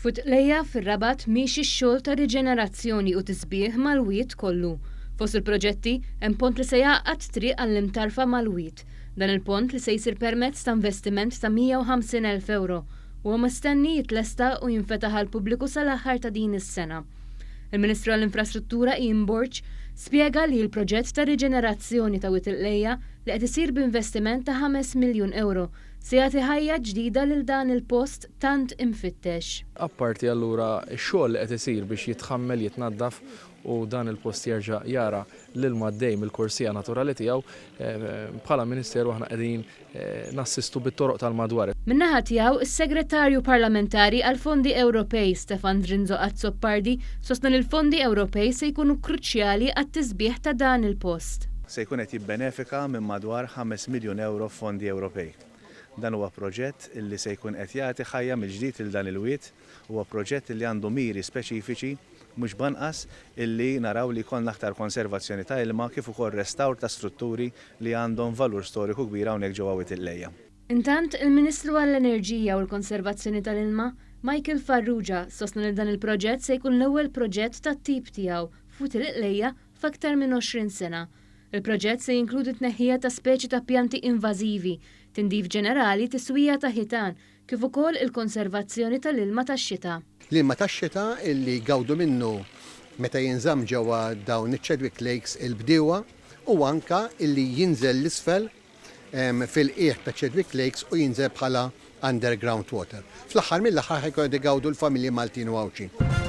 F'Wied fir-Rabat miexi x-xogħol ta' riġenerazzjoni u tisbiħ mal-wied kollu. Fost il-proġetti hemm pont li se jgħaqqad triq għall-Imtarfa mal-wied. Dan il-pont li se jsir permezz ta' investiment ta' 150,000 ewro huwa mistenni jitlesta u jinfetaħ għall-pubbliku sal-aħħar ta' din is-sena. Il-Ministru għall-Infrastruttura Ian Borg spjega li l-proġett ta' riġenerazzjoni ta' Wied il-Qlejja li qed isir b'investiment ta' 5 miljun ewro se jagħti ħajja ġdida lil dan il-post tant imfittex. Apparti allura x-xogħol li qed isir biex jitħammel, jitnaddaf u dan il-post jerġa' jara l-ilma għaddej mill-korsija naturali tiegħu, bħala Ministeru aħna qegħdin nassistu bit-toroq tal-madwar. Min-naħa tiegħu, is-Segretarju Parlamentari għall-Fondi Ewropej, Stefan Zrinzo Azzopardi, sostna li l-fondi Ewropej se jkunu kruċjali għat-tisbiħ ta' dan il-post. Se jkun qed jibbenefika minn madwar 5 miljun ewro f'fondi Ewropej. Dan huwa proġett li se jkun qed jagħti ħajja mill-ġdid lil dan il-wied, huwa proġett li għandu miri speċifiċi mhux b'anqas illi naraw li jkollna aktar konservazzjoni ta' ilma kif ukoll restawr ta' strutturi li għandhom valur storiku kbir hawnhekk ġewwa Wied il-Qlejja. Intant, il-Ministru għall-Enerġija u l-Konservazzjoni tal-Ilma, Michael Farrugia, sostna li dan il-proġett se jkun l-ewwel proġett tat-tip tiegħu f'Wied il-Qlejja f'aktar minn 20 sena. Il-proġett se jinkludi tneħħija ta' speċi ta' pjanti invażivi, tindif ġenerali, tiswija ta' ħitan, kif ukoll il-konservazzjoni tal-ilma tax-xita. L-ilma tax-xita li jgawdu minnu meta jinżamm ġewwa dawn iċ-Chadwick Lakes il-bdiewa u anka illi jinżel 'l isfel fil-qiegħ ta' Chadwick Lakes u jinżel bħala underground water. Fl-aħħar mill-aħħar ħa jkunu qed igawdu l-familji Maltin u Għawdxin.